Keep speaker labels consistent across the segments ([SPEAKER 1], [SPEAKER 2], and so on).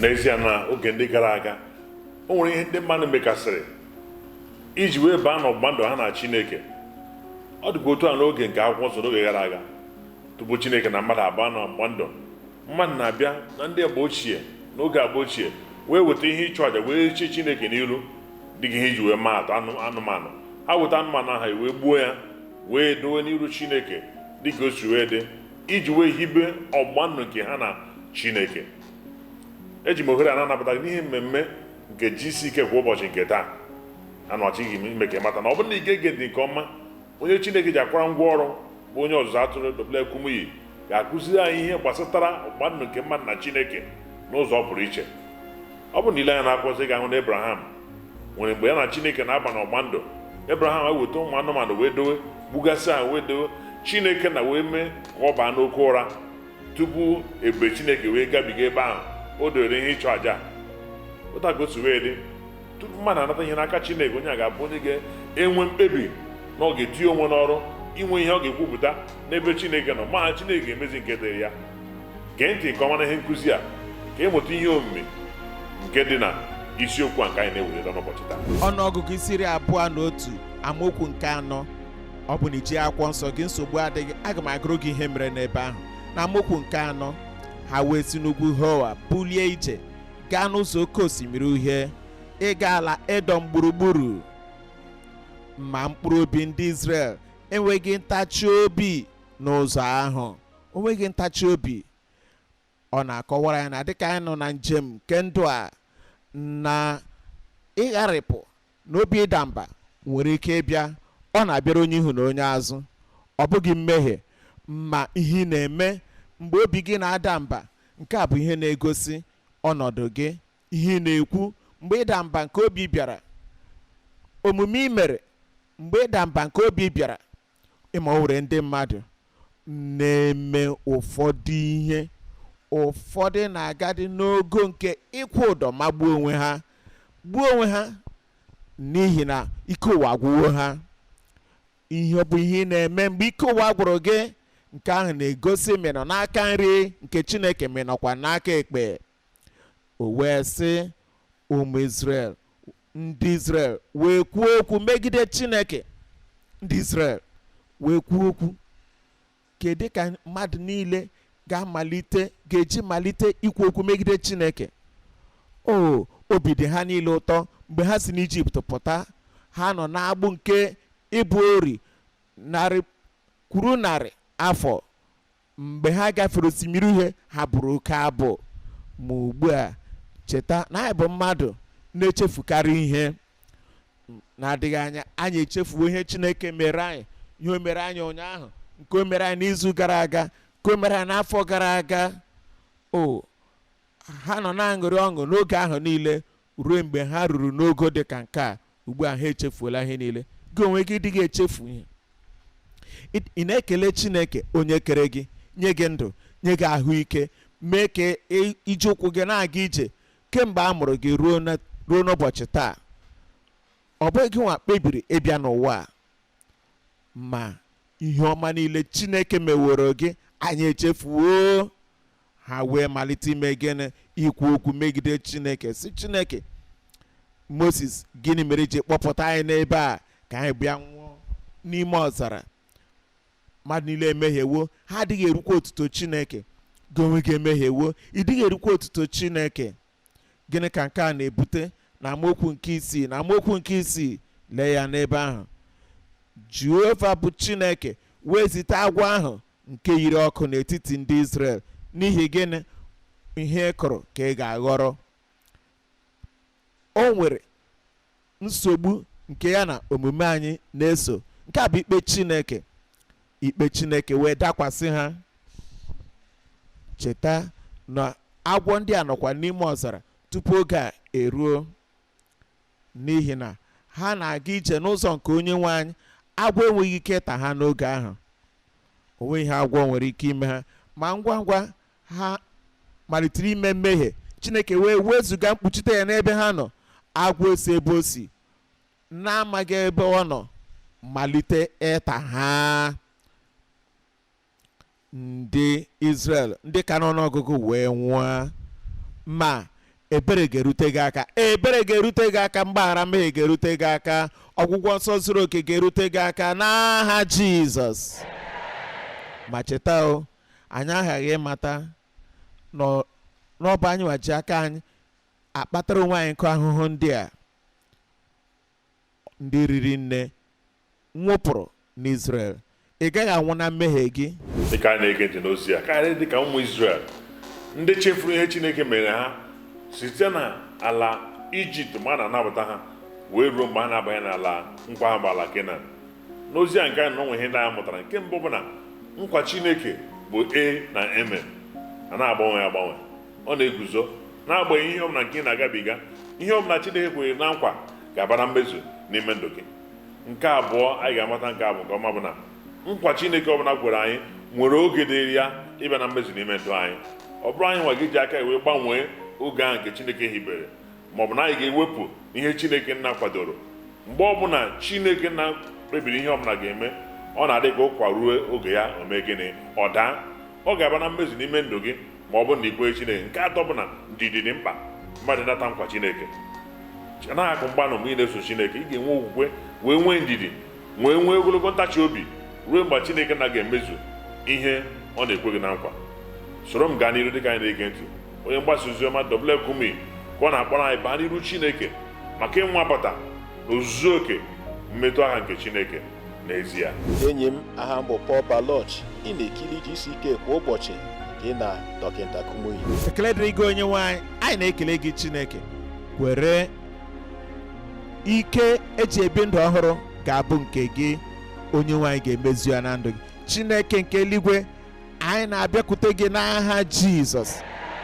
[SPEAKER 1] N'ezie, na oge ndị gara aga, o nwere ihe ndị mmadụ mekasịrị iji wee baa n'ọgbụgba ndụ ha na Chineke. Ọ dịkwa otu a n'oge nke Akwụkwọ Nsọ n'oge gara aga. Tupu Chineke na mmadụ abaa n'ọgbụgba ndụ, mmadụ na-abịa na ndị agba ochie, n'oge agba ochie, wee weta ihe ịchụ àjà wee chie Chineke n'iru, dịka ihe iji wee maa atụ, anụmanụ. Ha weta anụmanụ ahụ, wee gbuo ya, wee dowe n'iru Chineke dịka o si wee dị, iji wee hibe ọgbụgba ndụ nke ha na Chineke. Eji m ohere a na-anabata gị n'ihe mmemme nke GCK Kwa Ụbọchị nke taa. Anọchighị m ime ka ị mata na ọ bụrụ na ị ga-ege ntị nke ọma, onye Chineke ji akwara ngwa ọrụ bụ onye ọzụzụ atụrụ W. Kumuyi ga-akụziri anyị ihe gbasatara ọgbụgba ndụ nke mmadụ na Chineke n'ụzọ ọ pụrụ iche. Ọ bụrụ na ile anya n'akwụkwọ nsọ, ị ga-ahụ na Abraham nwere mgbe ya na Chineke na-aba n'ọgbụgba ndụ. Abraham eweta ụmụ anụmanụ wee dowe, gbugasị ahụ wee dowe Chineke, na wee mee ka ọ baa n'oke ụra tupu ebube Chineke wee gabiga ebe ahụ o dowere ihe ịchụ àjà. Otu a ka o si wee dị, tupu mmadụ anata ihe n'aka Chineke, onye a ga-abụ onye ga-enwe mkpebi na ọ ga-etinye onwe n'ọrụ inwe ihe ọ ga-ekwupụta n'ebe Chineke nọ, ma Chineke ga-emezi nke dịrị ya. Gee ntị nke ọma na ihe nkụzi a ka ịmụta ihe omimi nke dị na isiokwu a nke anyị na-ewelite n'ụbọchị taa.
[SPEAKER 2] Ọnụọgụgụ isi 21, amaokwu nke 4. Ọ bụ na iji Akwụkwọ Nsọ gị, nsogbu adịghị, aga m agụrụ gị ihe mere n'ebe ahụ. Na amaokwu nke 4, ha wee si n'ugwu Hoa bulie ije gaa n'ụzọ Oke Osimiri Uhie, ịga ala Edọm gburugburu. Ma mkpụrụ obi ndị Izrel enweghị ntachi obi n'ụzọ ahụ. O nweghị ntachi obi. Ọ na-akọwara ya na dịka anyị nọ na njem nke ndụ a, na ịgharịpụ na obi ịda mba nwere ike ịbịa. Ọ na-abịara onye ihu na onye azụ. Ọ bụghị mmehie, ma ihe ị na-eme mgbe obi gị na-ada mba, nke a bụ ihe na-egosi ọnọdụ gị. Ihe ị na-ekwu mgbe ịda mba nke obi bịara, omume ị mere mgbe ịda mba nke obi bịara, ịma o nwere ndị mmadụ na-eme ụfọdụ ihe. Ụfọdụ na-agadị n'ogo nke ịkwụ ụdọ ma gbuo onwe ha, gbuo onwe ha, n'ihi na ike ụwa agwụwo ha. Ihe ọ bụ ihe ị na-eme mgbe ike ụwa gwụrụ gị, nke ahụ na-egosi ma ị nọ n'aka nri nke Chineke, ma ị nọkwa n'aka ekpe. O wee sị, ụmụ Izrel, ndị Izrel wee kwuo okwu megide Chineke. Ndị Izrel wee kwuo okwu. Kedu ka mmadụ niile ga-amalite, ga-eji malite ikwu okwu megide Chineke? O obi dị ha niile ụtọ mgbe ha si n'Ijipt pụta. Ha nọ n'agbụ nke ịbụ ori narị kwuru narị afọ. Mgbe ha gafere Osimiri Uhie, ha bụrụ oke abụ. Ma ugbu a, cheta na anyị bụ mmadụ na-echefukarị ihe. Na-adịghị anya, anyị echefuo ihe Chineke mere anyị, ihe o mere anyị ụnyaahụ, nke o mere anyị n'izu gara aga, nke o mere anyị n'afọ gara aga. O ha nọ na-aṅụrị ọṅụ n'oge ahụ niile ruo mgbe ha ruru n'ogo dị ka nke a. Ugbu a ha echefuola ihe niile. Gị onwe gị dịghị echefu ihe? Ị na-ekele Chineke onye kere gị, nye gị ndụ, nye gị ahụike, mee ka iji ụkwụ gị na-aga ije kemgbe a mụrụ gị ruo n'ụbọchị taa? Ọ bụghị gị nwa kpebiri ịbịa n'ụwa a, ma ihe ọma niile Chineke meworo gị, anyị echefuo. Ha wee malite ime gịnị? Ikwu okwu megide Chineke, si Chineke, Moses, gịnị mere iji kpọpụta anyị n'ebe a ka anyị bịa nwụọ n'ime ọzara? Mmadụ niile emehiewo, ha adịghị erukwa otuto Chineke. Gị onwe gị emehiewo, ị dịghị erukwa otuto Chineke. Gịnị ka nke a na-ebute? Na amaokwu nke 6, na amaokwu nke 6, lee ya n'ebe ahụ. Jehova bụ Chineke wee zite agwọ ahụ nke yiri ọkụ n'etiti ndị Izrel. N'ihi gịnị? Ihe ị kụrụ ka ị ga-aghọrọ. O nwere nsogbu nke ya na omume anyị na-eso. Nke a bụ ikpe Chineke. Ikpe Chineke wee dakwasị ha. Cheta na agwọ ndị a nọkwa n'ime ọzara tupu oge a eruo, n'ihi na ha na-aga ije n'ụzọ nke Onye nwe anyị. Agwọ enweghị ike ịta ha n'oge ahụ. O nweghị ihe agwọ nwere ike ime ha. Ma ngwa ngwa ha malitere ime mmehie, Chineke wee wezụga mkpuchite ya n'ebe ha nọ. Agwọ esi ebe o si na-amaghị ebe ọ nọ malite ịta ha. Ndị Izrel ndị ka n'ọnụọgụgụ wee nwụọ. Ma Ebere ga-erute gị aka, ebere ga-erute gị aka, mgbaghara mmehie ga-erute gị aka, ọgwụgwọ nsọ zuru oke ga-erute gị aka n'aha Jizọs. Ma cheta o, anyị aghaghị ịmata n'ọbụ anyị nwa ji aka anyị akpatara onwe anyị nkụ ahụhụ ndị a. Ndị riri nne nwụpụrụ n'Izrel. Ị gaghị anwụ na mmehie gị.
[SPEAKER 1] Dịka anyị na-ege ntị n'ozi a, karịa dịka ụmụ Izrel ndị chefuru ihe Chineke mere ha site na ala Ijipt mgbe a na-anabata ha wee ruo mgbe a na-abanye n'ala nkwa ha bụ ala Kenan. N'ozi a nke anyị na onwe ihe ndị anyị mụtara, nke mbụ bụ na nkwa Chineke bụ e na amen, a na-agbanwe agbanwe, ọ na-eguzo n'agbanyeghị ihe ọbụla nke ị na-agabiga. Ihe ọbụla Chineke kwere na nkwa ga-aba na mmezu n'ime ndụ gị. Nke abụọ anyị ga-amata nke a bụ nke ọma bụ na nkwa Chineke ọbụla kwere anyị nwere oge dịrị ya ịbịa na mmezu n'ime ndụ anyị. Ọ bụrụ anyị nwa gị ji aka wee gbanwee oge ahụ nke Chineke hibere, ma ọ bụ na anyị ga-ewepụ ihe Chineke nna kwadoro. Mgbe ọbụla Chineke nna kpebiri ihe ọbụla ga-eme, ọ na-adị ka ụkwa ruo oge ya o mee gịnị, ọ daa, ọ ga-aba na mmezu n'ime ndụ gị ma ọ bụrụ na ikwenye Chineke. Nke atọ bụ na ndidi dị mkpa mmadụ nata nkwa Chineke. Anaghị akụ mgbanụ mgbe ị na-eso Chineke. Ị ga-enwe okwukwe wee nwee ndidi, wee nwee ogologo ntachi obi ruo mgbe Chineke na ga-emezu ihe ọ na-ekwe gị na nkwa. Soro m gaa n'iru dịka anyị na-ege ntị onye mgbasa oziọma W. Kumuyi ka ọ na-akpọrọ anyị baa n'iru Chineke maka ịnwapụta na ozuzu oke mmetụ aha nke Chineke n'ezie.
[SPEAKER 3] Enyi m, aha m bụ Paul Baloch. Ị na-ekiri GCK kwa ụbọchị gị na Dọkịta Kumuyi.
[SPEAKER 2] Ekele dịrị gị, onye nwe anyị. Anyị na-ekele gị, Chineke. Were ike eji ebi ndụ ọhụrụ ga-abụ nke gị. Onye nwe anyị ga-emezu ya na ndụ gị. Chineke nke eluigwe, anyị na-abịakwute gị n'aha Jizọs,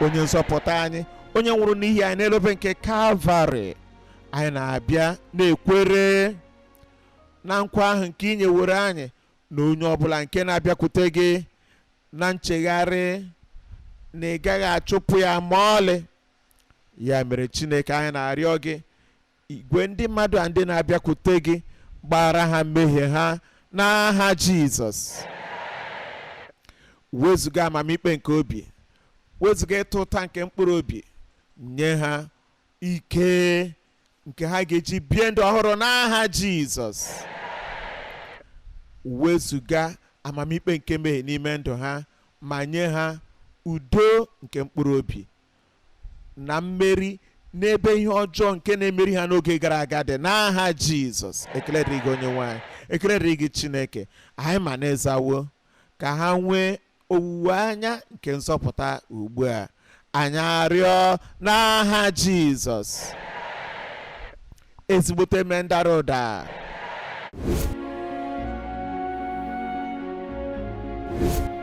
[SPEAKER 2] onye nzọpụta anyị, onye nwụrụ n'ihi anyị n'elu obe nke Kalvarị. Anyị na-abịa na-ekwere na nkwa ahụ nke ị nyeworo anyị, na onye ọbụla nke na-abịakwute gị na nchegharị, na ị gaghị achụpụ ya ma ọlị. Ya mere, Chineke, anyị na-arịọ gị, igwe ndị mmadụ a ndị na-abịakwute gị, gbara ha mmehie ha n'aha Jizọs. Wezụga amamikpe nke obi, wezụga ịta ụta nke mkpụrụ obi, nye ha ike nke ha ga-eji bie ndụ ọhụrụ n'aha Jizọs. Wezụga amamikpe nke mmehie n'ime ndụ ha, ma nye ha udo nke mkpụrụ obi na mmeri n'ebe ihe ọjọọ nke na-emeri ha n'oge gara aga dị n'aha Jizọs. Ekele dịrị gị, onye nwe anyị. Ekele dịrị gị, Chineke. Anyị ma na-ezawo ka ha nwee owuwe anya nke nzọpụta ugbu a. Anyị arịọ n'aha Jizọs. Ezigbote mendara ụda.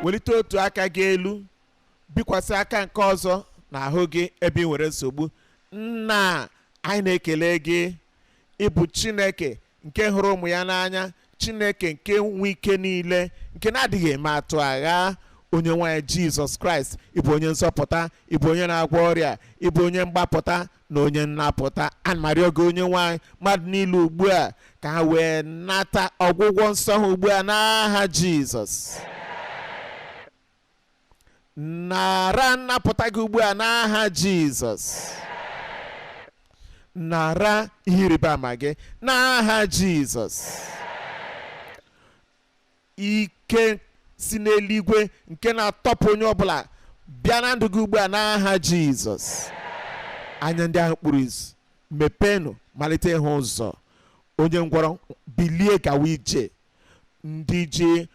[SPEAKER 2] Welite otu aka gị elu, bikwasị aka nke ọzọ n'ahụ gị ebe ị nwere nsogbu. Nna anyị, na-ekele gị. Ịbụ Chineke nke hụrụ ụmụ ya n'anya, Chineke nke nwe ike niile, nke na-adịghị eme atụ agha. Onye nwe anyị Jizọs Kraịst, ịbụ onye nzọpụta, ịbụ onye na-agwọ ọrịa, ịbụ onye mgbapụta na onye nnapụta. Ana m arịọ gị, onye nwe anyị, mmadụ niile ugbu a ka ha wee nata ọgwụgwọ nsọ ha ugbu a n'aha Jizọs. Nara nnapụta gị ugbu a n'aha Jizọs. Nara ihe ịrịba ama gị n'aha Jizọs. Ike si n'eluigwe nke na-atọpụ onye ọbụla bịa na ndụ gị ugbu a n'aha Jizọs. Anya ndị ahụ kpuru ìsì, mepeenụ, malite ịhụ ụzọ. Onye ngwọrọ, bilie gawa ije. Ndị ji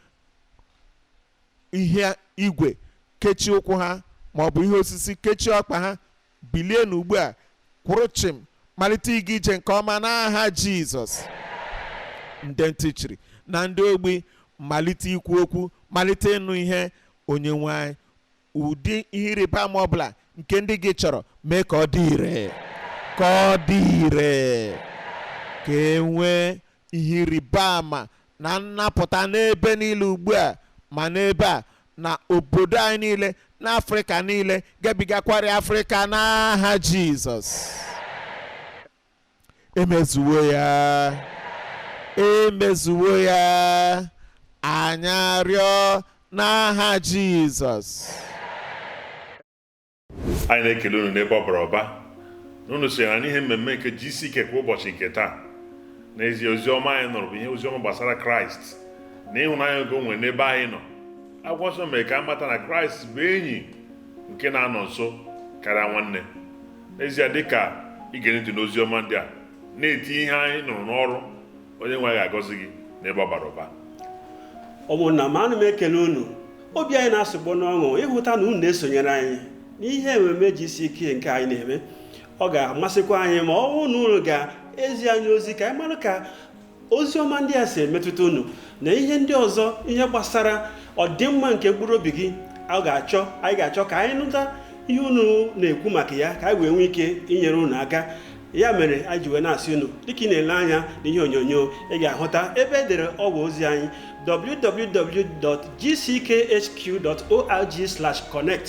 [SPEAKER 2] ihe igwe kechie ụkwụ ha ma ọ bụ ihe osisi kechie ọkpa ha, bilie n'ugbu a, kwụrụ chịm, malite ịga ije nke ọma n'aha Jizọs. Ndị ntị chiri na ndị ogbi, malite ikwu okwu, malite ịnụ ihe. Onye nwe anyị, ụdị ihe ịrịba ama ọbụla nke ndị gị chọrọ, mee ka ọ dị ire, ka ọ dị ire, ka e nwee ihe ịrịba ama na nnapụta n'ebe niile ugbu a, ma n'ebe a na obodo anyị niile n'Afrịka niile, gabigakwara Afrịka n'aha Jizọs. Emezuwo ya, emezuwo ya. Anyị arịọ n'aha Jizọs.
[SPEAKER 1] Anyị na-ekele unu n'ebe ọ bara ụba. Na unu sonyere n'ihe mmemme nke GCK kwa ụbọchị nke taa. N'ezie, oziọma anyị nụrụ bụ ihe oziọma gbasara Kraịst na ịhụnanya nke o nwere n'ebe anyị nọ. Akwụkwọ nsọ mere ka a mata na Kraịst bụ enyi nke na-anọ nso karịa nwanne. N'ezie, dịka ige ntị n'oziọma ndị a na-etinye ihe anyị nụrụ n'ọrụ, onye nwe anyị ga-agọzi gị n'ebe ọ bara ụba.
[SPEAKER 4] Ụmụnna m, ana m ekele unu. Obi anyị na-asụgbọ n'ọṅụ ịhụta na unu na-esonyere anyị n'ihe ememe GCK nke anyị na-eme. Ọ ga-amasịkwa anyị ma ọ bụrụ na unu ga-ezi anyị ozi ka anyị mara ka ozi ọma ndị a si emetụta unu na ihe ndị ọzọ, ihe gbasara ọdịmma nke mkpụrụ obi gị. A ga-achọ anyị ga-achọ ka anyị nụta ihe unu na-ekwu maka ya, ka anyị wee nwee ike inyere unu aka. Ya mere anyị ji wee na-asị unu, dịka ị na-ele anya n'ihe onyonyo, ị ga-ahụta ebe e dere ọwa ozi anyị, www.gckhq.org/connect.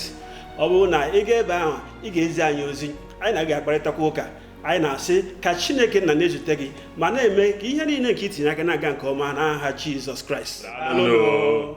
[SPEAKER 4] Ọ bụrụ na ị gaa ebe ahụ, ị ga-ezi anyị ozi, anyị na-aga akparịtakwa ụka. Anyị na-asị ka Chineke nna na-ezute gị ma na-eme ka ihe niile nke itinye aka na-aga nke ọma n'aha Jizọs Kraịst.
[SPEAKER 1] Daalụ.